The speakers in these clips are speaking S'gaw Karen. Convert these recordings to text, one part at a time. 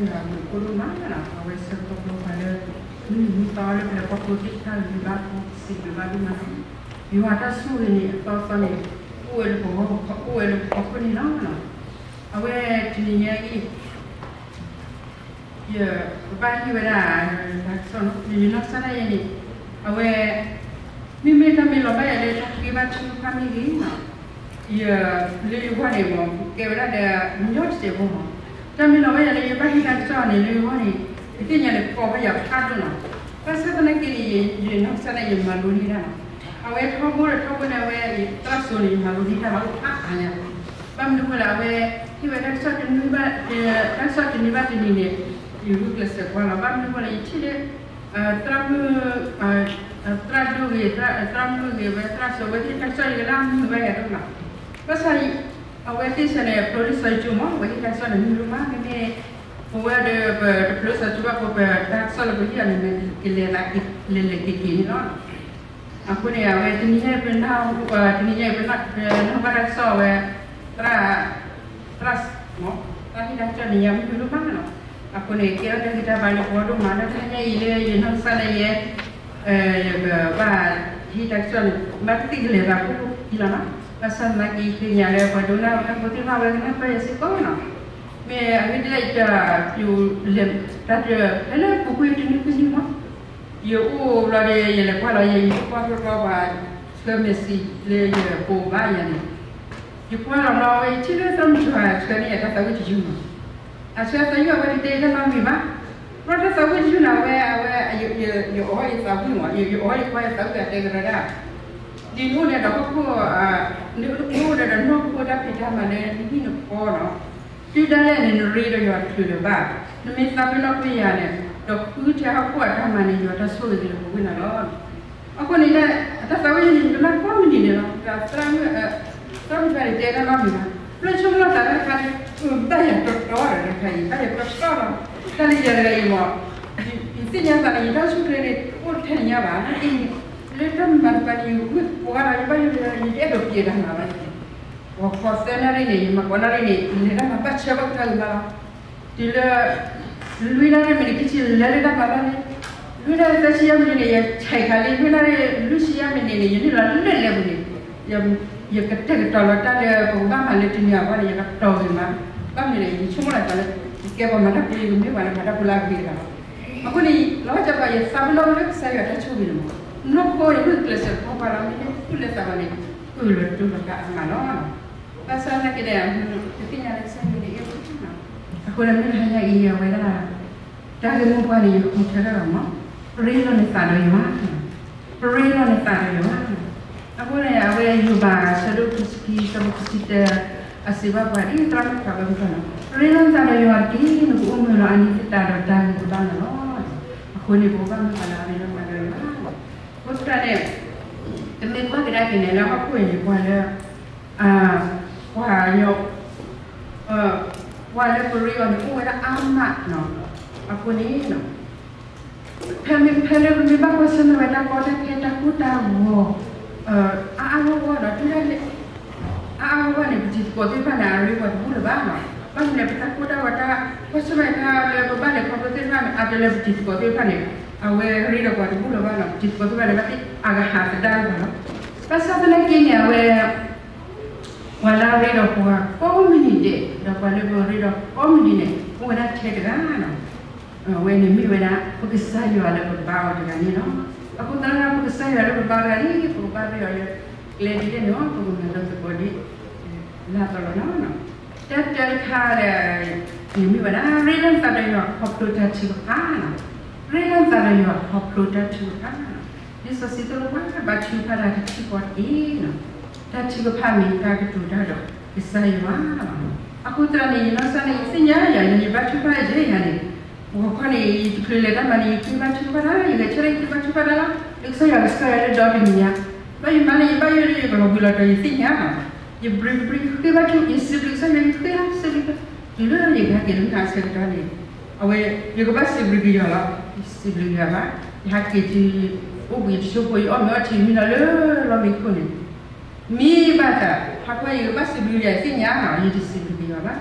ယွၤမ့ၢ်အိၣ်ဒိၣ်မးလီၤ. အဝဲဆၢကတီၢ်ပှၤလၢ မုၢ်နံၤမုၢ်သီလၢပလဲၤခီဖျိသ့ၣ်တဖၣ်ဂ့ၤဘၣ် စံးဘျုးဘၣ်ဒိၣ်မးလီၤ. ယွၤတၢ်ဆိၣ်ဂ့ၤန့ၣ် အသီသီန့ၣ် အိၣ်ဝဲလၢပဂီၢ် အိၣ်ဝဲလၢပဖီခိၣ်န့ၣ်လီၤ. အဝဲတနံၤညါအံၤ ယကဘၣ်ဟ့ၣ်ဝဲဒၣ် တၢ်ကစီၣ်နီၤ ယနီၢ်ကစၢ်ဒၣ်ယဲန့ၣ် အဝဲ မ့မ့ၢ်တၢ်မ့ၢ်လီၤဘၣ်ယၤလၢတၢ်ဃ့ဘါထုကဖၣ်မ့ၢ်ဂ့ၤနီၤ ယ လၢယဂီၢ်န့ၣ်မ့ၢ် ကဲဝဲဒၣ်ဒီး မညီတစဲးဖိမး တၢ်မ့ၢ်လီၤဘၣ်ယၤလၢယဘၣ်ဟ့ၣ်တၢ်ကစီၣ်န့ၣ် လၢယဂီၢ်န့ၣ် ယသ့ၣ်ညါလၢကီဘၣ်ယၤဖးဒိၣ်နီၤ ဘၣ်ဆၣ်သနာ်က့န့ၣ် ယနီၢ်ကစၢ်ဒၣ်ယဲ ယမၤလိန့ၢ်တၢ်နီၤ အဝဲထီဘိဒီးထီဘိန့ၣ် အဝဲသရၣ်စိၤန့ၣ် ယမၤလိန့ၢ်တၢ်လီၤအိၣ်ဖးအါညါ ဘၣ်မနုၤဃိလဲၣ် အဝဲဟ့ၣ်ဝဲတၢ်ကစီၣ်တနံၤဘၣ် တၢ်ကစီၣ်တနံၤဘၣ်တနံၤန့ၣ် ယဂုာ်ကျဲးစၢးကွၢ်လီၤ ဘၣ်မနုၤဃိလဲၣ် ယထံၣ်လၢ သရၣ်မုၣ် သရၣ်ဒိၣ်ဂ့ၤ သရၣ်မုၣ်ဂ့ၤ ဝဲသရၣ်စိၤ အဝဲသ့ၣ်တၢ်ကစီၣ်ယကလၢမုာ်ဘၣ်ယၤဒိၣ်နီၤ ဘၣ်ဆၣ် အဝဲသ့ၣ်ဆၢန့ၣ် ဖျိလံစီၤယကိၤမး အဝဲသ့ၣ်တၢ်ကစီၣ်န့ၣ်မုာ်ဒိၣ်မး မ့မ့ၢ် ပဝဲဒီးပတဖျိလံစီၤယကိၤဘၣ် ပတၢ်ကစီၣ်လၢပဟံၣ်အီၤန့ၣ် ကလဲၤသးက့ၤ လဲၤလဲၤက့ၤက့ၤန့ၣ်လီၤ အဃိန့ၣ် အဝဲတနံၤညါအံၤ ပနၢ် တနံၤညါအံၤ ပနၢ်ဟူဘၣ်တၢ်ကစီၣ်ဝဲ သရၣ် သရၣ် သရၣ်ဟ့ၣ်တၢ်ကစီၣ်န့ၣ် ယမုာ်ဒိၣ်မးလီၤ အဃိန့ၣ် ကဲထီၣ်တၢ်ဂံၢ်တၢ်ဘါလၢပဂီၢ်ဒိၣ်မး လၢတနံၤညါအံၤလၢယနီၢ်ကစၢ်ဒၣ်ယဲ ယကဘၣ်ဟ့ၣ်တၢ်ကစီၣ်န့ၣ် ဘၣ်သ့ၣ်ကလဲၤသးဖိခံလီၤနီၤ ဘၣ်ဆၣ်သနာ်က့ ယသ့ၣ်ညါလၢပှၤဒိကနၣ်တၢ်ဖိသ့ၣ်တဖၣ် အဝဲကနၣ်ပၢၢ်ယၤစ့ၢ်ကီးနီၤ မ့ၢ်အဂ့ၢ်ဒ်လဲၣ် ယတၢ် ယလဲၤ တၢ်တ ဖဲလၢပူၤကွံာ်တနွံခံနွံမး ယအိၣ်ဘျီဒီး ယလဲၤကွၢ်လီၤ ယ ယကွၢ်တြီတြီပှၤ ဆှၢ message လၢယကိးဘၣ်ယၤန့ၣ် ယကွၢ်လီၤဘျီဝဲ ယထံၣ်လၢသရၣ်မုၣ်တဂၤ ဆှၢန့ၢ်ယၤတၢ်သးဝံၣ်တယုၢ်မး အဆှၢသးဝံၣ်အဝဲတတဲတၢ်နီတမံၤဘၣ် ဘျီတၢ်သးဝံၣ်တယုၢ်န့ၣ် အဝဲ အဝဲ ယအီၣ်ယသးဝံၣ်မး ယအီၣ်ယကွၢ်ယသးဝံၣ်အတဲကရၢဒၣ် ဒ်နအိၣ်န့ၣ်ဒီးဟီၣ်ခိၣ် နအိၣ်ဒီးနီၢ်ခိတၢ်ဖံးတၢ်မၤလၢနဟံၣ်နဃီနီၤ တုၤဒၣ်လဲာ်န့ၣ် နရ့ဒီးယွၤတချုးလၢၤဘၣ်, နမ့ၢ်သးပ့ၤနီၣ်ကွံာ်ယၤန့ၣ် ဒီးဃုထဲဟီၣ်ခိၣ်အတၢ်မၤန့ၣ် ယွၤတၢ်ဆိၣ်ဂ့ၤကလၢပဝဲနၤလီၤ. အဃိန့ၣ် အတၢ်သးဝံၣ်န့ၣ် ယကနၣ်ကိးမုၢ်နံၤန့ၣ်လီၤ. သရၣ်မုၣ်တဂၤန့ၣ် တဲတၢ်နီတမံၤဘၣ်. လၢဆိကမိၣ်သးတခါန့ၣ် ဘၣ်ယၤတီတီဒီးတခါအံၤ ဘၣ်ယၤတီတီလီၤ. တၢ်လၢယၤတဂၤအံၤမ့ၢ် ယသ့ၣ်ညါသးန့ၣ် ယတၢ်အိၣ်ဆူၣ်ချ့န့ၣ် အိၣ်ထဲန့ၣ်ညါဘၣ်. နာ်က့န့ၣ် လၢတၢ်မၤတပၤန့ၣ် ယဂုာ်ပှၤလီၤ ယဘၣ်ယိၣ်လၢ ယတအဲၣ်ဒိးပျဲတၢ်မၤဘၣ်န့ၣ် ပှၤဃီသၢနၣ်ရံၣ်န့ၣ် ယမၤကိးနၣ်ရံၣ်န့ၣ် လဲၤတၢ်မၤဘၣ်ဆၢဘၣ်ကတၢၢ်ဂ့ၤမးလီၤ. တုၤလၢ လွံၢ်နၣ်ရံၣ်မံးနံးခံဆံ လဲၤလၢတၢ်မၤဘၣ်လံ. လွံၢ်နၣ်ရံၣ်သၢဆံယဲၢ်မံးနံးန့ၣ် ယဆဲးခးလံ. လွံၢ်နၣ်ရံၣ်လွံၢ်ဆံယဲၢ်မံးနံးန့ၣ် ယနုာ်လီၤလၢလဲၤပူၤန့ၣ် ယကတဲာ်ကတီၤလီၤတၢ်လၢပကဘၣ်မၤလၢတနံၤအဂီၢ်န့ၣ် ယကတီၤဂ့ၤမး. ဘၣ်မနုၤလဲၣ် ယဆိကမိၣ်လီၤသးလၢ ယကဲပှၤမၤတၢ်ဖိ ယကမ့ၢ်ပှၤလၢမၤတၢ်ဖိလၢအဂ့ၤတဂၤလီၤ. အဃိန့ၣ် လီၤက်ဘၣ် ယသးပ့ၤနီၣ်လၢကစၢ်ယွၤတၢ်ဆိၣ်ဂ့ၤန့ၣ်မး နီၢ်ခိအံၤ မ့ၢ်ကျဲးစၢးဖီပှၤလီၤ မ့ၢ်ဟဲသူၣ်လၢသးပှၢ်န့ၣ် အၢၣ်လီၤတူၢ်လီၤကးအမးလီၤ. ဘၣ်ဆၣ်သနာ်က့ဒီး ကသ့ၣ်ညါလၢကစၢ်ယွၤန့ၣ် အဃိန့ၣ် မ့ၢ်တဟါညါအံၤ အဝဲဒၣ် တၢ်ဂ့ၢ်မိၢ်ပှၢ်န့ၣ် ယဃုထၢထီၣ်လီၤမး, ပရ့လိာ်နသးဒီးယွၤ, ပရ့လိာ်နသးဒီးယွၤ. အဃိန့ၣ် အဝဲယိၤဘး ဆၢဒိၣ်ခံဆံခံ ဆၢဖိခံဆံတၢ အစံးဘၣ်ပှၤဒ်သရၣ်မုၣ်တဂၤအသိးန့ၣ်, ပရ့လိာ်နသးဒီးယွၤတက့ၢ်, နကအိၣ်မုာ်လီၤအနံၤသတးဒီးတၢ်ဂ့ၤကဘၣ်နၤလီၤ. အဃိန့ၣ် ပကဘၣ်မ့ၢ်ပှၤလၢအရ့လိာ်သးဒီးယွၤ. အဃိသတးန့ၣ် တမ့ၢ်ကွၢ်ကဒါက့ၤန့ၣ် လၢဟီၣ်ခိၣ်အံၤန့ၣ် ပှၤလၢ ပှၤ ပှၤလၢပရ့အီၤန့ၣ် အိၣ်ဝဲဒၣ်အါမးနီၤ. အဃိန့ၣ် ဖဲမ့ၢ်ဖဲလၢပမ့ၢ်ဘၣ်ကွၢ်ဆၢၣ်မဲာ်ဝဲတၢ်ကီတၢ်ခဲတၢ်ကိၢ်တၢ်ဂီၤ အါအါဂီၢ်ဂီၢ်ဒီး တုၤဒၣ်လဲာ် အါအါဂီၢ်ဂီၢ်န့ၣ် ပတံၤသကိးသ့ၣ်တဖၣ်န့ၣ် အရ့ပှၤတဘူၣ်လၢၤဘၣ်နီၤ. ဘၣ်မနုၤလဲၣ် ပတၢ်ကိၢ်တၢ်ဂီၤတၢ်ကွၢ်ဆၢၣ်မဲာ်တၢ်လၢပဘၣ်လဲၤခီဖျိသ့ၣ်တဖၣ်န့ၣ် အါတလၢပတံၤသကိးသ့ၣ်တဖၣ်န့ၣ် အဝဲရ့ဒီးပှၤတဘူၣ်လၢၤဘၣ်နီၤ. ပတံၤသကိးသ့ၣ်တဖၣ်န့ၣ် ဘၣ်သ့ၣ်အကဟးသဒါလၢၤဘၣ်နီၤ. ဘၣ်ဆၣ်သနာ်က့န့ၣ် အဝဲ ပှၤလၢအရ့ဒီးပှၤကိးမုၢ်နံၤဒဲး ဒီးပှၤလၢပရ့ဒီးကိးမုၢ်နံၤန့ၣ် အိၣ်ဝဲဒၣ်ထဲတဂၤနီၤ. အဝဲန့ၣ်မ့ၢ်ဝဲဒၣ် ပကစၢ်ယွၤလၢပဘါအီၤတဂၤန့ၣ်လီၤ. အဃိသတးဒီး ပကစၢ်ယွၤလၢပဘါတဂၤန့ၣ် ပကဘၣ်ရ့အီၤလၢ ကျဲဒ်လဲၣ်န့ၣ် ပကမၤလိသကိးဒ် လၢ်သီလီၤနီၤ. တၢ်တၢတခါဒီး မ့ၢ်ဝဲဒၣ် ရ့လိာ်နသးဒီးယွၤခီဖျိတၢ်ထုကဖၣ်နီၤ. ရ့လိာ်နသးဒီးယွၤခီဖျိတၢ်ထုကဖၣ်နီၤ. လံာ်စီဆှံသိၣ်လိပှၤ ဘါထုကဖၣ်တၢ်တထံၣ်ဃီတက့ၢ်နီၤ. တၢ်ထုကဖၣ်မ့ၢ်တၢ်ကတိၤတၢ်ဒီးကစၢ်ယွၤလီၤ. အဃိသတးန့ၣ် ယနီၢ်ကစၢ်န့ၣ် ယသ့ၣ်ညါယၤ ယဘါထုကဖၣ်ယဲၢ်ယၤန့ၣ် ဂီၤခီန့ၣ် ယတချုးလဲၤတၢ်မၤန့ၣ် ယဃ့ဘါထုကဖၣ်တၢ် ယဂဲၤဆၢထၢၣ်ယဃ့ဘါထုကဖၣ်တၢ်လီၤ. လၢကစၢ်ယွၤကဆှၢယၤလၢဒီတနံၤညါ ဘၣ်ယမၤန့ၣ် ယဘၣ်ယိၣ်ဒီးယကလီၤဘှံးလီၤတီၤ ယသ့ၣ်ညါလီၤ. ယဘြံၤဘြံၤ ယဃ့ဘါထု ယစံးဘျုးကစၢ်ယွၤ ယဃ့လီၤ စံးဘျုး တုၤလၢယကဟဲက့ၤလၢမုၢ်ဆါဆၢကတီၢ်န့ၣ် အဝဲ ယကဘၣ်စံးဘျုးက့ၤယွၤလီၤ. ယစံးဘျုးယွၤဘၣ် ယဟဲက့ၤတုၤ အိၣ်ဘှံးတဆိဖိ ယအီၣ်မ့ၤအီထံမံလီၤလၢလီၢ်မံခိၣ်န့ၣ် မ့ၢ်ဘၣ်သး ဟါခီယကဘၣ်စံးဘျုးယွၤ ယသ့ၣ်ညါလီၤ ယတစံးဘျုးက့ၤယွၤဘၣ်.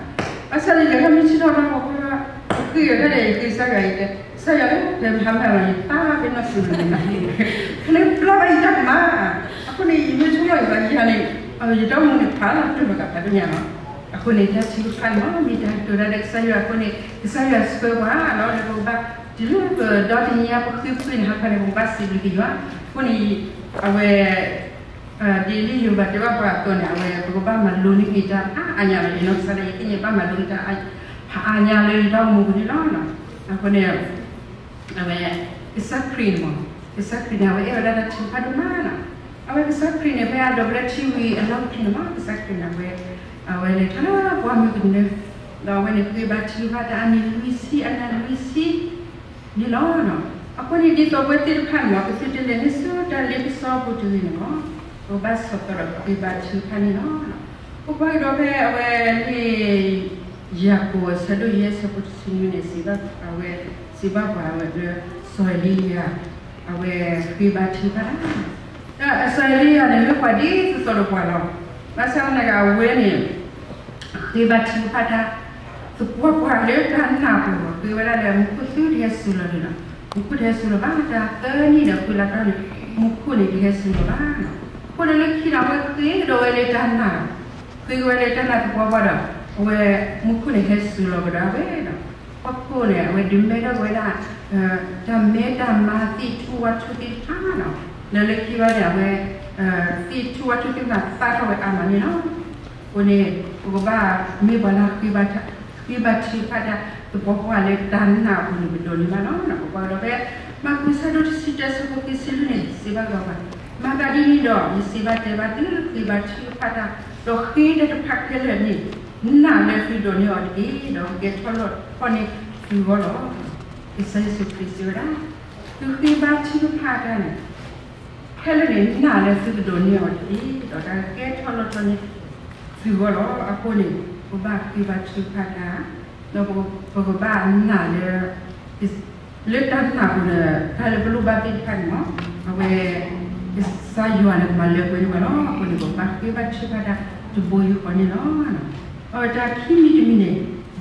ဘၣ်ဆၣ်န့ၣ် ယကမ့ၢ်ဆၢထၢၣ်ဘၣ် ဟီၣ်ခိၣ်လၢ ဃ့ယၤတၢ်ဒီး ယဃ့ကစၢ်ယွၤအံၤတဲ, ကစၢ်ယွၤဧၢ, ဖဲမဟါမဟါလီၤ ယသးဖဲနီၢ်စူၤန့ၣ်, ဖဲန့ၣ်ပျီဘၣ်ယတၢ်ကမၣ်, အဃိန့ၣ် ယမ့ၢ်ဆိကမိၣ်ယသးယၤန့ၣ်, ယတၢ်အိၣ်မူန့ၣ်ဖးလီၤတၢ်လီၤကးဖးဒိၣ်ညါလီၤ. အဃိန့ၣ် တၢ်ထုကဖၣ်န့ၣ်မ့ၢ်တၢ်ကတိၤတၢ်ဒီးကစၢ်ယွၤအဃိန့ၣ် ကစၢ်ယွၤဆှၢပှၤလီၤလၢပကဘၣ်, တုၤလၢပဒီတနံၤညါပဃ့ပဃ့န့ၣ် ဟါခီန့ၣ် ပကဘၣ်စံးဘျုးက့ၤယွၤ, အဃိန့ၣ် အဝဲ ဒ်လံာ်ယိၤဘးတဲဘၣ်ပှၤအသိးန့ၣ် အဝဲပကဘၣ်မၤလိန့ၢ်က့ၤတၢ်ဖးအါညါလီၤ. ယနီၢ်ကစၢ်ဒၣ်ယဲ သ့ၣ်ညါဘၣ်မၤလိက့ၤတၢ်ဖးအါညါလၢယတၢ်အိၣ်မူပူၤန့ၣ်လီၤ. အဃိန့ၣ် အဝဲ ကစၢ်ခရံာ်န့ၣ်မ့ၢ်, ကစၢ်ခရံာ်န့ၣ် အဝဲအဲၣ်ဝဲဒၣ်တၢ်ထုကဖၣ်ဒိၣ်မးလီၤ. အဝဲကစၢ်ခရံာ်န့ၣ် ဖဲအဒိးဘျၢထံဝံၤအလီၢ်ခံန့ၣ်မ့ၢ် ကစၢ်ခရံာ်န့ၣ် အဝဲ အဝဲလဲၤထီၣ်လၢပှၢ်မုၢ်ကနၢ, ဒီးအဝဲန့ၣ်ဃ့ဘါထုကဖၣ်တၢ်အနံၤလွံၢ်ဆံ အနံၤလွံၢ်ဆံ န့ၣ်လီၤ. အဃိန့ၣ် ဒ်သိးပဝဲသ့ၣ်တဖၣ်န့ၣ်မ့ၢ် ပသုတလဲၤန့ၢ်ဆူတၢ်လ့ပစီပူၤတဂ့ၤန့ၣ်မ့ၢ် ပကဘၣ်ဆီၣ်သီဒီးဃ့ဘါထုကဖၣ်န့ၣ်လီၤ. ပကွၢ်ကဒီးဖဲအဝဲလံာ် ယၤကိာ်အဆၢဒိၣ်ယဲၢ်ဆၢဖိတဆံနွံန့ၣ် စံးဘၣ်အဝဲ, စံးဘၣ်ပှၤအဝဲလၢ စီၤအ့လံယၤ အဝဲဃ့ဘါထုကဖၣ်တၢ် ဒီးစီၤအ့လံယၤန့ၣ် မ့ၢ်ပှၤဒ်သိးသိးဒီးပှၤလီၤ. ဘၣ်ဆၣ်သနာ်က့ အဝဲန့ၣ် ဃ့ဘါထုကဖၣ်တၢ် သပှၢ်ပှၢ်လၢတၢ်နာ်ပူၤလီၤ. ဃ့ဝဲဒၣ်လၢမူခိၣ်သုတဟဲစူၤလီၤန့ၣ်လီၤ. မူခိၣ်တဟဲစူၤလီၤဘၣ် တၢ်သၢနံၣ်ဒီး ဃုလါတီၢ်န့ၣ် မူခိၣ်န့ၣ်တဟဲစူၤလီၤဘၣ်. အဃိန့ၣ်လၢခံန့ၣ် အဝဲဃ့ကဒီးဝဲလၢတၢ်နာ်လီၤ. ဃ့ကဒီးဝဲလၢတၢ်နာ်သပှၢ်ပှၢ်ဒီး အဝဲမူခိၣ်န့ၣ်ဟဲစူၤလီၤကဒီးဝဲဒီး ဟီၣ်ခိၣ်န့ၣ် အဝဲဒုးမဲထီၣ်က့ၤဝဲဒၣ် တၢ်မဲတၢ်မါသ့ၣ်ထူၣ်ဝၣ်ထူၣ်သ့ၣ်တဖၣ်လီၤ. ဒီးလၢခံဘၣ်န့ၣ် အဝဲ သ့ၣ်ထူၣ်ဝၣ်ထူၣ်သ့ၣ်တဖၣ်သၣ်ထီၣ်ဝဲအါမးန့ၣ်လီၤ. အဃိန့ၣ် ပကဘၣ်မ့ၢ်ပှၤလၢ ဃ့ဘါထုကဖၣ်တၢ် သပှၢ်ပှၢ်လၢတၢ်နာ်အပူၤန့ၣ် ပဒိးန့ၢ်ဘၣ်လီၤ. ပကွၢ်ကဒီးဖဲ မၢ်ကူးဆၢဒိၣ်တဆံတၢဆၢဖိခံဆံလွံၢ်န့ၣ် စံးဘၣ်ကဒီးပှၤ, မၤသးဒ်န့ၣ်ဒီး ယစံးဘၣ်တဲဘၣ်သု ဃ့ဘါထုကဖၣ်တၢ် ဒီးဃ့တၢ်တဖၣ်ခဲလၢာ်န့ၣ် နာ်လၢသုဒိးန့ၢ်အီၤတက့ၢ်, ဒီးကကဲထီၣ်လီၤထီၣ်န့ၢ်သုဂီၢ်လီၤ. ကစၢ်ယ့ၣ်ၡူးခရံာ်စံးဝဲဒၣ်, သုဃ့ဘါထုကဖၣ်တၢ်န့ၣ် ခဲလၢာ်န့ၣ် နာ်လၢသုကဒိးန့ၢ်အီၤတက့ၢ်, ဒီးတၢ်ကကဲထီၣ်လီၤထီၣ်န့ၢ်သုဂီၢ်လီၤ. အဃိန့ၣ် ပဘၣ်ဃ့ဘါထုကဖၣ်တၢ်, ဒီးပကဘၣ်နာ်လၢ လၢတၢ်နာ်ပူၤန့ၣ် တၢ်လၢပလိၣ်ဘၣ်သ့ၣ်တဖၣ်န့ၣ်မ့ၢ် အဝဲ ကစၢ်ယွၤန့ၣ် ကမၤလၢပှဲၤန့ၢ်ပှၤလီၤ. အဃိန့ၣ် ပကဘၣ်ဃ့ဘါထုကဖၣ်တၢ်တဘိယူၢ်ဃီန့ၣ်လီၤ. အဝဲတၢ်ခံမံၤတမံၤန့ၣ်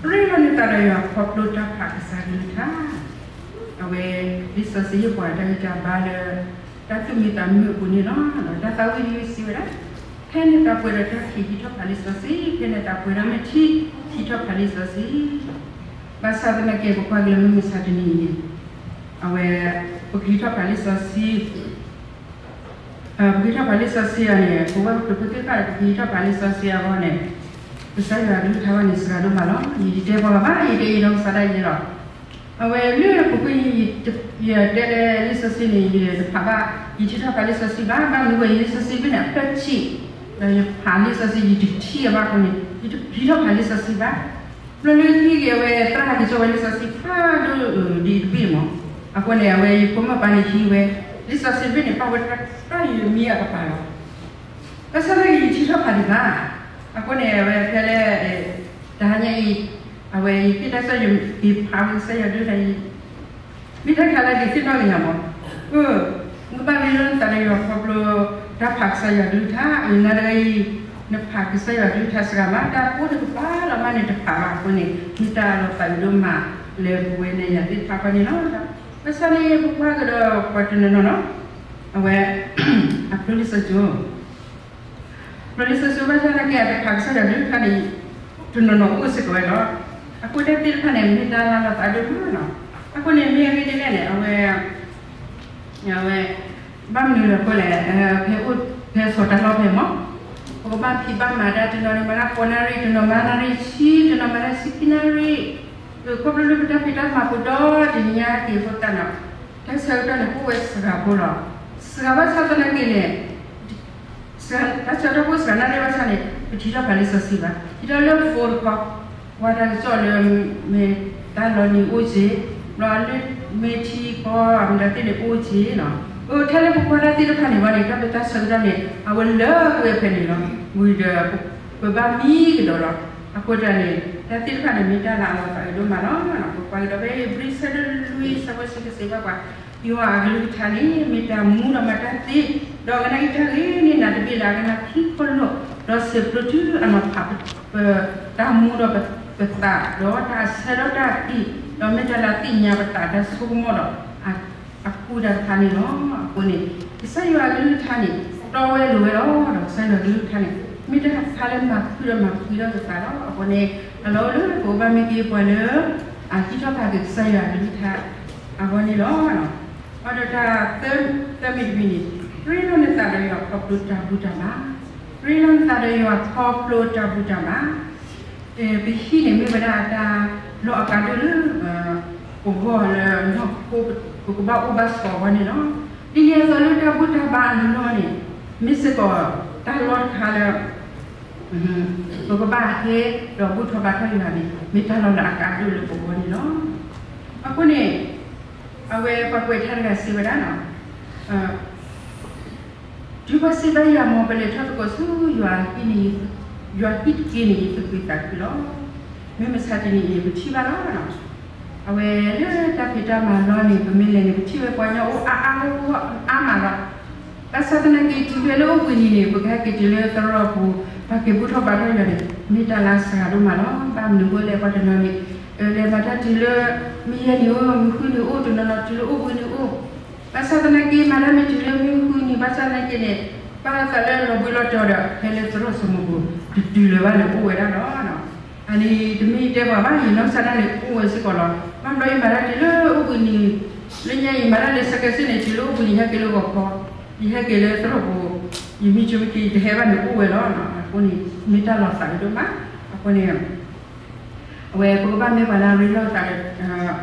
ရ့လိာ်နသးဒီးယွၤခီဖျိတၢ်ဖးကစၢ်ကလုၢ်ကထါ အဝဲ လံာ်စီဆှံဟ့ၣ်ပှၤတၢ်ဂံၢ်တၢ်ဘါလၢ တၢ်သူၣ်မံသးမုာ်အပူၤန့ၣ်လီၤ. တၢ်သးဝံၣ်တယုၢ်စံးဝဲဒၣ်, ဖဲနသးပှဲၤဒီးတၢ်ခံး ဟံးထီၣ်ဖးလံာ်စီဆှံ, ဖဲနသးပှဲၤဒီးမ့ၢ်ထံ ဟံးထီၣ်ဖးလံာ်စီဆှံ. ဘၣ်ဆၣ်သနာ်က့ ပကွၢ်က့ၤလၢမုၢ်မဆါတနံၤအံၤန့ၣ် အဝဲ ပကဟံးထီၣ်ဖးလံာ်စီဆှံ ပကဟံးထီၣ်ဖးလံာ်စီဆှံအီၤန့ၣ် ပဝဲပကဖုသ့ၣ်တဖၣ်ဒီး ပကဟံးထီၣ်ဖးလံာ်စီဆှံအဂီၢ်န့ၣ် ကစၢ်ယွၤအကလုၢ်ကထါဘၣ်န့ၣ် စှၤဒိၣ်မးလီၤ. ယတတဲပှၤဘၣ်ဘၣ်, ယတဲယနီၢ်ကစၢ်ဒၣ်ယဲလီၤ. အဝဲလၢပူၤကွံာ် ယတဲလၢလံာ်စီဆှံန့ၣ် ယတဖးဘၣ်, ယထံၣ်ထီၣ်ဖးလံာ်စီဆှံဘၣ်, ဘၣ်မနုၤအဃိ ယလံာ်စီဆှံဘ့ၣ်န့ၣ် အဖျၢၣ်ဆံး, ဒီးယဖးလံာ်စီဆှံ ယတထံၣ်အဘၣ်အဃိန့ၣ် ယတဟံးထီၣ်ဖးလံာ်စီဆှံဘၣ်. ဘျီလၢဟံၣ်ဂ့ၤ အဝဲသရၣ်ဟးက့ၤကၠီဝဲလံာ်စီဆှံဖးဒိၣ်ဒ်တဘ့ၣ်မး, အဃိန့ၣ် အဝဲယဖိမုၣ်ပၢ်န့ၣ်ဟံးဝဲ လံာ်စီဆှံတဘ့ၣ်န့ၣ် ပာ်ဝဲတၢ်ယမံအကပၤလီၤ. ဘၣ်ဆၣ်သနာ်က့ ယထံၣ်ထီၣ်ဖးဒံးဘၣ်. အဃိန့ၣ် အဝဲဖဲလၢ တဟါညါအံၤ အဝဲယဟ့ၣ်တၢ်ဆၢ ယဖးဝဲကစၢ်ယွၤဒုးတၢ်အံၤ မ့ၢ်တၢ်ခါလၢဒုးသ့ၣ်နီၣ်က့ၤယၤမး, နကဘၣ်မ့ၢ်လၢနသးဒီးယွၤခီဖျိ တၢ်ဖးကစၢ်ယွၤကလုၢ်ကထါ, ယနာ်တဂၤအံၤ နဖးကစၢ်ယွၤကလုၢ်ကထါစှၤမး, တၢ်ဖိတကပၤလီၤမးန့ၣ် တဖးဘၣ်အဃိန့ၣ် မ့ၢ်တၢ်လီၤသးအုးဒိၣ်မးလၢပဝဲန့ၣ်ယၤသ့ၣ်တဖၣ်ဃီန့ၣ်လီၤ. ဘၣ်ဆၣ်န့ၣ် ပကွၢ်ကဒီးပှၤတနီၤနီၤလီၤ. အဝဲ အဖျိလံာ်စီဆှံ ဖျိလံာ်စီဆှံဘၣ်ဆၣ်သနာ်က့ အတဖးကစၢ်ယွၤကလုၢ်ကထါန့ၣ် တနီၤနီၤအိၣ်စ့ၢ်ကီးဝဲလီၤ. အဃိတၢ်သ့ၣ်တဖၣ်န့ၣ် မ့ၢ်တၢ်လၢလီၤသးအုးဒိၣ်မးလီၤ. အဃိန့ၣ် မ့ၢ်အဂ့ၢ်ဒ်လဲၣ်န့ၣ် အဝဲ အဝဲ ဘၣ်မနုၤလဲၣ်အဃိလဲၣ်, ဖဲအိၣ်ဖဲစီၤတၢ်လီၢ်ဖဲမး, ပကဘၣ်ဖံးဘၣ်မၤတၢ် တနီၤန့ၣ်မၤတၢ်ဃိးနၣ်ရံၣ်, တနီၤမၤနၣ်ရံၣ်ဆံ, တနီၤမၤတၢ်ဆံခံနၣ်ရံၣ်, ခီဖျိလၢပတၢ်ဖံးတၢ်မၤဖိဒီတနံၤညါက့ၤအဃိသတးဒီး တၢ်ဆၢကတီၢ်န့ၣ် အိၣ်ဝဲစှၤဖိလီၤ. စှၤဘၣ်ဆၣ်သနာ်က့န့ၣ် တၢ်ဆၢကတီၢ်အိၣ်စှၤနၣ်ရံၣ်ဘၣ်ဆၣ်န့ၣ် ပထံၣ်ထီၣ်ဖးလံာ်စီဆှံဘၣ်, ထံၣ်ထီၣ်လၢ phone တခီ, ကွၢ်တၢ်ကစီၣ်လၢ မ့ၢ်တၢ်လီၤနံၤအိၣ်က့ၤ, ဘျီလၢမ့ၢ်ထံကီၢ်အမတၤသ့ၣ်န့ၣ်အိၣ်က့ၤလီၤ. အထဲလၢပကွၢ်တၢ်သ့ၣ်တဖၣ်န့ၣ်ဘၣ်န့ၣ် တၢ်ဖံးတၢ်ဆၢကတီၢ်န့ၣ် အဝဲလၢဝဲဖဲန့ၣ်လီၤ. ဝံၤဒီး ပဘၣ်မံကဒီးလီၤ. အဃိတၢ်န့ၣ် တၢ်သ့ၣ်တဖၣ်န့ၣ် မ့ၢ်တၢ်လၢအလီၤသးအုးဒိၣ်မးလီၤ. ပကွၢ်ကဒီးဖဲဧ့ၤဘြံၤဆၢဒိၣ်လွံၢ်ဆၢဖိတဆံကစ့းဘၣ်ပှၤ, ယွၤအကလုၢ်ကထါန့ၣ် မ့ၢ်တၢ်မူဒီးမၤတၢ်သ့, ဒီးအကနၣ်အံၤတၢ်ဂ့ၤန့ၢ်နၤတဘ့ၣ်လၢအကနၣ်ခံခီလီၢ်, ဒီးဆဲးဖျိတုၤအနီၤဖး ပတၢ်မူဒီးပသး, ဒီးတၢ်အဆၢဒီးတၢ်အသံ, ဒီးမ့ၢ်တၢ်လၢအသ့ၣ်ညါပသးတၢ်ဆိကမိၣ်ဒီး အကူတၢ်တခါန့ၣ်လီၤ. အဃိန့ၣ် ကစၢ်ယွၤအကလုၢ်ကထါန့ၣ် တီဝဲလိၤဝဲလီၤ. ဒီးကစၢ်ယွၤအကလုၢ်ကထါန့ၣ် မ့ၢ်တၢ်တခါလၢမၤဃုာ်ဒီးမၤဃုာ်ဒီးကသးလီၤ. အဃိန့ၣ် အလီၢ်အိၣ်လၢပကဘၣ်မ့ၢ်က့ၤပှၤလၢ အဟံးထီၣ်ဖးက့ၤကစၢ်ယွၤအကလုၢ်ကထါ အဂီၢ်န့ၣ်လီၤ. ဒီးတၢ်သၢမံၤတမံၤန့ၣ် ရ့လိာ်နသးဒီးယွၤခီဖျိတၢ်ဘူၣ်တၢ်ဘါ, ရ့လိာ်နသးဒီးယွၤခီဖျိတၢ်ဘူၣ်တၢ်ဘါ ပဟံၣ်န့ၣ်မ့ၢ်ဝဲဒၣ်တၢ်လီၢ်အကါဒိၣ်လၢ ပဂီၢ်လၢနီၢ်ခိ ပကဘၣ်အိၣ်ဘၣ်စ့ၢ်ကီးအဂီၢ်န့ၣ်လီၤ. ဒ်န့ၣ်အသိးလၢတၢ်ဘူၣ်တၢ်ဘါအလီၢ်န့ၣ် မ့ၢ်စ့ၢ်ကီးတၢ်လီၢ်တခါလၢ ပကဘၣ်ဟဲဒီးဘူၣ်ထီၣ်ဘါထီၣ်ယွၤန့ၣ် မ့ၢ်တၢ်လီၢ်လၢအကါဒိၣ်လၢပဂီၢ်န့ၣ်လီၤ. အဃိန့ၣ် အဝဲပှၤကွဲးထါတဂၤစံးဝဲဒၣ်နီၤ တုၤပှၤစံးဘၣ်ယၤမ့ၢ် ပလဲၤထီၣ်သကိးဆူယွၤဟံၣ်တက့ၢ်န့ၣ် ယသူၣ်ခုသးခုလီၤ. မ့ၢ်မဆါတနံၤအံၤ ပထံၣ်ဘၣ်လီၤ. အဝဲလၢတၢ်ဖံးတၢ်မၤလီၢ်န့ၣ် ပမ့ၢ်လဲၤန့ၣ် ပထံၣ်ဝဲပှၤကညီအိၣ်အါအါဂီၢ်ဂီၢ်အါမးလီၤ. ဘၣ်ဆၣ်သနာ်က့ တုၤဖဲလၢအိၣ်ဘှံးနံၤန့ၣ် ပကဟဲက့ၤတုၤလၢသရိာ်ပူၤ ပှၤက့ၤဘူၣ်ထီၣ်ဘါထီၣ်ယွၤန့ၣ် မ့ၢ်တၢ်လၢအစှၤဒိၣ်မးလီၤ. ဘၣ်မနုၤအဃိလဲၣ် ပှၤတနီၤန့ၣ် လဲၤမၤတၢ်တုၤလၢ မုၢ်ယဲၢ်နံၤအိၣ် မုၢ်ဃုနံၤအိၣ် တနီၤနီၤတုၤလၢအိၣ်ဘှံးနံၤအိၣ် ဘၣ်ဆၣ်သနာ်က့ မၤတၢ်မ့ၢ်တုၤလၢမုၢ်ဃုနံၤ ဘၣ်ဆၣ်သနာ်က့န့ၣ် ဘၣ်သးလၢလီၤဘှံးလီၤတီၤဒီး ဟဲလၢသရိာ်စိမိၤပူၤ တတုၤလၢၤဘၣ်န့ၣ်အိၣ်ဝဲဒၣ်လီၤ. အန့ၣ်တမ့ၢ်တဲပှၤဘၣ် ယနီၢ်ကစၢ်ဒၣ်န့ၣ် အိၣ်ဝဲစ့ၢ်ကီးလီၤ. ဘၣ်ဘျီယမၤတၢ်တုၤလၢအိၣ်ဘှံးနံၤ လၢညါယမၤတၢ်လၢ စဲးကဲးစ့ၣ် န့ၣ် တုၤလၢအိၣ်ဘှံးနံၤ ယဟဲက့ၤလၢဂီၤခီ ယဟဲက့ၤလၢသရိာ်ပူၤ ယမံဆိမံက့ၤ ယတဟဲဘၣ်န့ၣ်အိၣ်ဝဲလီၤ. အဃိန့ၣ် မ့ၢ်တၢ်လီၤသးအဒိၣ်မး အဃိန့ၣ် အဝဲပကဘၣ်မ့ၢ်ပှၤလၢအရ့လိာ်သး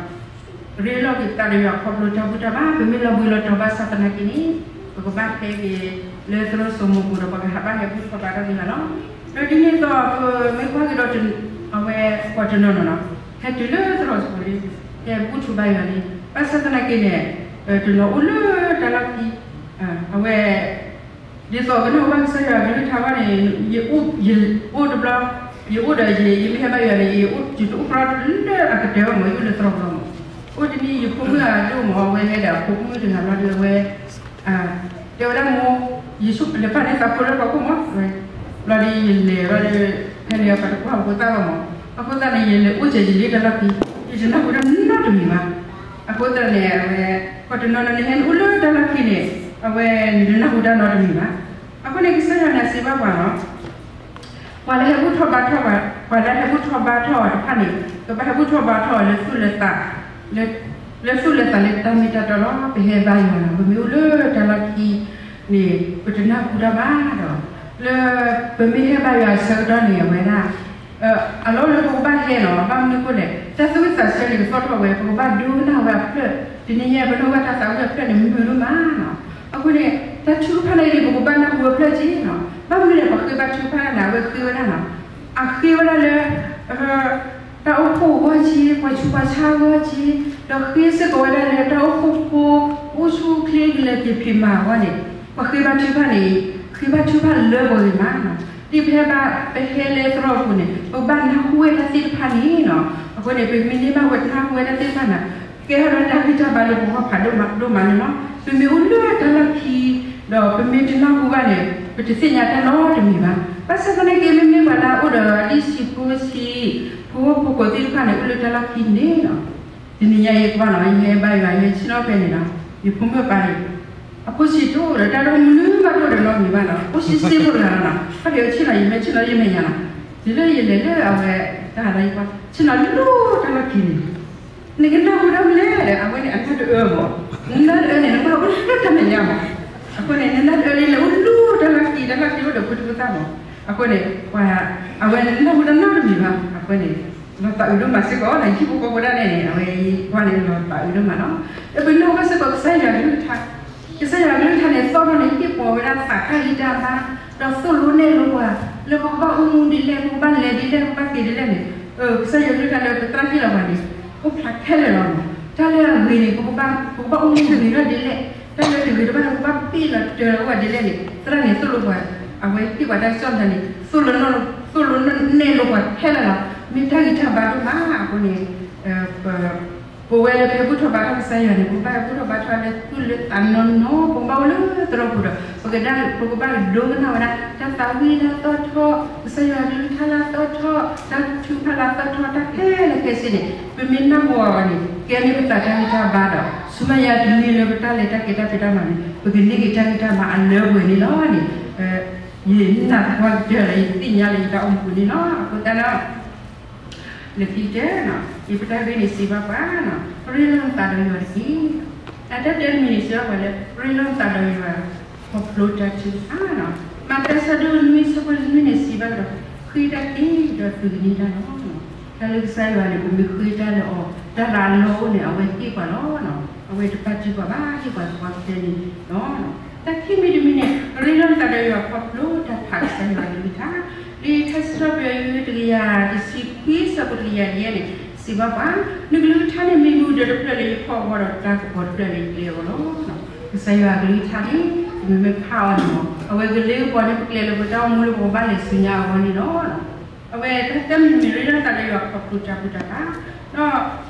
ဒီး ရ့လိာ်က့ၤသးဒီးယွၤခီဖျိတၢ်ဘူၣ်တၢ်ဘါ ပမ့ၢ်လီၤဘှံးလီၤတီၤဘၣ်ဆၣ်သနာ်က့န့ၣ် ပကဘၣ်ဟဲက့ၤလၢသရိာ်စိမိၤပူၤဒီး ပကဟးဘၣ်ဟဲဘူၣ်ထီၣ်ဘါထီၣ်က့ၤယွၤလီၤ. ဒီးဒ်န့ၣ်အသိး ပမ့ၢ်ကွၢ်က့ၤဒီး အဝဲပှၤတနီၤနီၤနီၤ ဟဲတုၤလၢသရိာ်စိမိၤလံ ဟဲဘူၣ်ထီၣ်ဘါယွၤလံ ဘၣ်ဆၣ်သနာ်က့န့ၣ် တနီၤအိၣ်လၢတၢ်လီၢ်ခံ အဝဲ ဒ်သိးကနၢ်ဟူဘၣ်ကစၢ်ယွၤအကလုၢ်ကထါဘၣ်န့ၣ် ယအိၣ် ယအိၣ်တဘျီ ယအိၣ်ဒီးယ ယမ့ၢ်ဟဲဘါယွၤန့ၣ် ယအိၣ် ယတအိၣ်ကြီလၢအကတၢၢ်ဘၣ်မး ယအိၣ်လၢသရိာ်ပူၤလီၤမး. အိၣ်တနံၤ ယဖိမုၣ်အဒိၣ်မး အဝဲဟဲဒီးအဖိမုၣ်တဂၤဘျီဒီး အဝဲ တဲဝဲဒၣ်မး ယဆိကမိၣ်လဲၤပာ်န့ၢ်သးဖိလၢဟီၣ်ခိၣ်မး ဝဲ ဘျီဒီးယလဲၤဘျီဒီး ဖဲန့ၣ်ပှၤတကွၢ်ဖိသၣ်ဘၣ်မး အဃိသတးန့ၣ် ယလဲၤအိၣ်စဲးယလ့တၢ်လီၢ်ခံ ယတနၢ်ဟူတၢ်နီတမံၤဘၣ်. အဃိသတးန့ၣ် အဝဲ ပှၤတနီၤနီၤန့ၣ် ဟဲနအိၣ်လၢတၢ်လီၢ်ခံန့ၣ် အဝဲနတနၢ်ဟူတၢ်နီတမံၤဘၣ်. အဃိန့ၣ် ကစၢ်ယွၤန့ၣ်စံးဘၣ်ပှၤလီၤ ပှၤလၢဟဲဘူၣ်ထီၣ်ဘါထီၣ် ပှၤလၢဟဲဘူၣ်ထီၣ်ဘါထီၣ်အီၤတဖၣ်န့ၣ် ကဘၣ်ဟဲဘူၣ်ထီၣ်ဘါထီၣ်အီၤလၢသူၣ်လၢသး လၢသူၣ်လၢသးလၢတၢ်မ့ၢ်တၢ်တီလီၤ. ပဟဲဘါယွၤလီၤ ပမ့ၢ်အိၣ်လၢတၢ်လီၢ်ခံန့ၣ် ပတနၢ်ဟူတၢ်ဘၣ်ဒီး လၢ ပမ့ၢ်ဟဲဘါယွၤအဆၢကတီၢ်န့ၣ် အဝဲဒၣ် အလီၢ်လၢပကဘၣ်ဟဲလီၤ ဘၣ်မနုၤအဃိလဲၣ် တၢ်သူၣ်ဝံၣ်သးဆၢန့ၣ် ကသီၣ်ထီၣ်ဝဲ ပကဘၣ်ဒိကနၣ်ဝဲအဖျၢၣ် တနံၤညါ ပဒိကနၣ်တၢ်သးဝံၣ်အဖျၢၣ်န့ၣ် မုာ်ဒိၣ်မးလီၤ. အဃိန့ၣ် တၢ်ထုကဖၣ်န့ၣ် ပကဘၣ်နၢ်ဟူအဖျၢၣ်က့လီၤ. ဘၣ်မနုၤလဲၣ် ပှၤဃ့ဘါထုကဖၣ်န့ၣ် အဝဲဃ့ဝဲဒၣ်လီၤ. အဃ့ဝဲဒၣ်လၢ တၢ်အိၣ်ဖှိၣ်အဂီၢ်က့ ပှၤဆူးပှၤဆါအဂီၢ်က့ ဒီးဃ့စ့ၢ်ကီးဝဲဒၣ်လၢတၢ်အိၣ်ဖှိၣ်ဖိ အိၣ်ဆူၣ်အိၣ်ချ့ကလဲၤက့ၤဖံးမၤအဂီၢ်န့ၣ် ပှၤဃ့ဘါထုကဖၣ်န့ၣ် ဃ့ဘါထုကဖၣ်လၢပှဲၤဂ့ၤမးလီၤ. ဒ်ပဟဲဘါ ပဟဲလၢသရိာ်ပူၤန့ၣ် ပဘၣ်နၢ်ဟူဝဲတၢ်သ့ၣ်တဖၣ်န့ၣ်လီၤ. အဃိန့ၣ် ပမ့ၢ်န့ၢ်ဘၣ်ဝဲတၢ်နၢ်ဟူဝဲတၢ်သ့ၣ်တဖၣ်န့ၣ် ကဲထီၣ်ဝဲတၢ်ဂံၢ်တၢ်ဘါလၢပဂီၢ်ဖးဒိၣ်မးဒိၣ်မးန့ၣ်လီၤ. ပမ့ၢ်အိၣ်လၢတၢ်လီၢ်ခံ ဒီးပမ့ၢ်တနၢ်ဟူဘၣ်န့ၣ် ပတသ့ၣ်ညါတၢ်နီတမံၤဘၣ်. ဘၣ်ဆၣ်သနာ်က့ မ့မ့ၢ်ပှၤလၢအအိၣ်ဒီးအဒံၣ်ဆံးဖိဆံး ဖိဖိဖိသ့ၣ်တဖၣ်န့ၣ် အိၣ်လၢတၢ်လီၢ်ခံန့ၣ်လီၤ. တနံၤညါအံၤကွၢ်လီၤ ယဟဲဘါယွၤ ယဟဲဆ့ၣ်နီၤဖဲန့ၣ်လီၤ. ယဖိမုၣ်ပၢ်န့ၣ် အဖိဆံးတအိၣ်ဒီး တၢ်တအိၣ်မနုၤမးတအိၣ်ဒီးနီတမံၤဘၣ်လီၤ. အိၣ်ဆံးဆ့ဖိတဂၤလီၤ. ဘၣ်ဒီးဆ့ၣ်နီၤ ယမ့ၢ်ဆ့ၣ်နီၤ ယမဲာ်ညါလီၤ. တုၤလၢယလဲၤလၢအဝဲ တၢ်လီၢ်ယကွၢ် ဆ့ၣ်နီၤလၢတၢ်လီၢ်ခံန့ၣ် နကနၢ်ဟူတၢ်မနုၤလဲၣ်ဒီး အဝဲန့ၣ်အနၢ်တအၢမး, နနၢ်တအၢန့ၣ် နဘၣ်အိၣ်လၢတၢ်မဲာ်ညါမး. အဃိန့ၣ် နနၢ်တအၢလၢလဲၤအိၣ်လၢတၢ်လီၢ်ခံ တၢ်လီၢ်ခံအိၣ်ဒီးဖိဒံဖိသၣ်မး. အဃိန့ၣ် ပှၤ အဝဲနနၢ်ဟူတၢ်နီတမံၤဘၣ်. အဃိန့ၣ် လီၤသးအုးဒိၣ်မးစ့ၢ်ကီး နဟံၣ်ဖိဃီဖိဒၣ်လဲာ်န့ၣ် အဝဲကွၢ်န့ၣ်လီၤသးအုးဒိၣ်မးလီၤ. ဒီးပနီၢ်ကစၢ်စ့ၢ်ကီး ကစၢ်ယွၤကလုၢ်ကထါ ကစၢ်ယွၤကလုၢ်ကထါန့ၣ် သီၣ်ထီၣ်န့ၣ် ဟ့ၣ်ပှၤဝဲဒၣ်သးတၢ်ဂံၢ်တၢ်ဘါ ဒီးသိၣ်လိနဲၣ်လိပှၤ လၢပကဘၣ်အိၣ်မူဒ်လဲၣ် ပကဘၣ်လဲၤဒ်လဲၣ် ပကဘၣ်က့ၤဒ်လဲၣ်န့ၣ် ကစၢ်ယွၤကလုၢ်ကထါလၢပသရၣ်ဟ့ၣ်လီၤပှၤန့ၣ် အိၣ်ဖျါခဲလၢာ်လီၤ. တၢ်လၢအဂ့ၤန့ၣ် ပကဘၣ် ပကဘၣ်အိၣ်မူဂ့ၤထီၣ်ဒ်လဲၣ်, တၢ်လၢတဂ့ၤတဘၣ်န့ၣ် ပကဘၣ်ပ့ၢ်လီၤတၢၤလီၤအိၣ်ဘၣ်ဒ်လဲၣ်န့ၣ် သရၣ်န့ၣ်သိၣ်လိပှၤ အဝဲဟ့ၣ်ပှၤတၢ်ကစီၣ်မတၤန့ၣ် သိၣ်လိနဲၣ်လိပှၤခဲလၢာ်လီၤ. မ့ၢ်တၢ်ဂံၢ်တၢ်ဘါဒိၣ်မးအဃိန့ၣ် ပ ပဝဲလၢပဟဲဘူၣ်ထီၣ်ဘါထီၣ်ကစၢ်ယွၤန့ၣ် ပဘၣ်ဟဲဘူၣ်ထီၣ်ဘါထီၣ်လၢသူၣ်လၢသးနီၢ်နီၢ်, ပကဘၣ်အိၣ်လၢသရိာ်ပူၤဒီး ပကဒၣ် ပကဘၣ်ဒိကနၣ်ဝဲဒၣ် တၢ်သးဝံၣ်တၢ်သီၣ်ထီၣ်, ကစၢ်ယွၤကလုၢ်ကထါလၢအသီၣ်ထီၣ်, တၢ်ထုကဖၣ်လၢအသီၣ်ထီၣ်, တၢ်ခဲလၢာ်ခဲဆ့န့ၣ် ပမ့ၢ်နၢ်ဟူအီၤန့ၣ် ကဲန့ၢ်ပသးတၢ်ဂံၢ်တၢ်ဘါဒီး ဆူမဲာ်ညါတနံၤလၢပတၢ်လဲၤတၢ်က့ၤတၢ်ဖံးတၢ်မၤန့ၣ် ပကန့ၢ်က့ၤတၢ်ဂံၢ်တၢ်ဘါအလၢအပှဲၤန့ၣ်လီၤန့ၣ် ယနာ်သပှၢ်ကတၢၢ်လၢယသ့ၣ်ညါလၢယတၢ်အိၣ်မူပူၤန့ၣ်လီၤ. အဃိသတးဒီး လၢခံကတၢၢ်န့ၣ် ယပတၢ်ဂ့ၢ်န့ၣ်စံးဘၣ်ပှၤန့ၣ် ပရ့လိာ်နသးဒီးယွၤတက့ၢ်. တၢ်တၢတမံၤန့ၣ်စံးဘၣ်ပှၤလၢ ပရ့လိာ်နသးဒီးယွၤ ခီဖျိတၢ်ထုကဖၣ်န့ၣ်. မးသဲဆၢဒိၣ်နွံဆၢဖိနွံန့ၣ်စံးဘၣ်ကဒီး ဃ့တၢ်သ့ဒီးသုကန့ၢ်တၢ်လီၤ. တၢ်လၢကစၢ်ယွၤန့ၣ် ပမ့ၢ်ဃ့တၢ်လၢအီၤ တၢ်လၢအလီၢ်အိၣ်န့ၣ် အဝဲဟ့ၣ်ပှၤလီၤ. အဝဲတပာ်တံၢ်ပှၤဘၣ်, ဟ့ၣ်ပှၤသပှၢ်ကတၢၢ်န့ၣ်လီၤ. တၢ်ခံမံၤတမံၤန့ၣ် ပရ့လိာ်နသးဒီးယွၤခီဖျိတၢ်ဖးကစၢ်ယွၤကလုၢ်ကထါ. လံာ်ထါစံးထီၣ်ပတြၢၤတကယၤတဆံခွံဆၢဖိတကယၤယဲၢ်န့ၣ် စံးဘၣ်ပှၤ နကလုၢ်ကထါန့ၣ် မ့ၢ်မုၢ်ဒၢးတဖျၢၣ်လၢယဖီၣ်အဂီၢ်ဒီး တၢ်ကပီၤတဖျၢၣ်လၢယကျဲအဂီၢ်လီၤ. ကစၢ်ယွၤအကလုၢ်ကထါန့ၣ် ပမ့ၢ်ဖးအီၤန့ၣ် အဝဲကလ့ပှၤန့ၣ် ပကျဲလၢပတၢ်အိၣ်မူလၢပကဘၣ်လဲၤဆူညါအဂီၢ်န့ၣ်လီၤ. အဝဲတၢ်တၢမံၤမံၤ ရ့လိာ်နသးဒီးယွၤခီဖျိတၢ်ဘူၣ်တၢ်ဘါ, ဒီး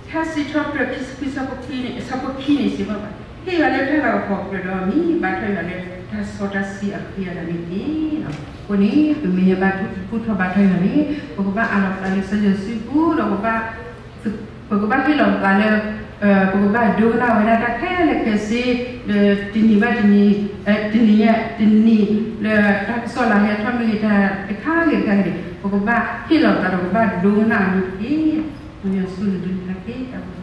ထါစံးထီၣ်ပတြၢၤခံဆံခွံဆၢဖိခံန့ၣ်စံးဘၣ်ပှၤ ဟ့ၣ်ယွၤလၢတၢ်လၤကပီၤပတြၢၤဒီးမ့ၢ်ဘါထီၣ်ယွၤလၢတၢ်စီတၢ်ဆှံအဃံအလၤန့ၣ်တက့ၢ်. အဃိန့ၣ် ပမ့ၢ်ဟဲဘါထီၣ်ဘူၣ်ထီၣ်ဘါထီၣ်ယွၤန့ၣ် ပကဘၣ်အးလီၤပသးလၢကစၢ်ယွၤစုပူၤဒီး ပကဘၣ်ဟ့ၣ်လီၤပသးလၢ ပကဘၣ်ဒိကနၣ်ဝဲဒၣ်တၢ်ခဲလၢာ်ခဲဆ့ လၢတနံၤဘၣ်တနံၤ, တနံၤညါတနံၤ လၢတၢ်ကစီၣ်လၢဟဲထီၣ်မ့ၢ်ဂ့ၤတၢ်တခါဂ့ၤတခါဂ့ၤန့ၣ် ပကဘၣ်ဟ့ၣ်လီၤပသးဒီးကဘၣ်ဒိကနၣ်အီၤန့ၣ်တက့ၢ်. ပမ့ၢ်ဆူၣ်လၢဒုးတၢ်က့ၢ်တၢ်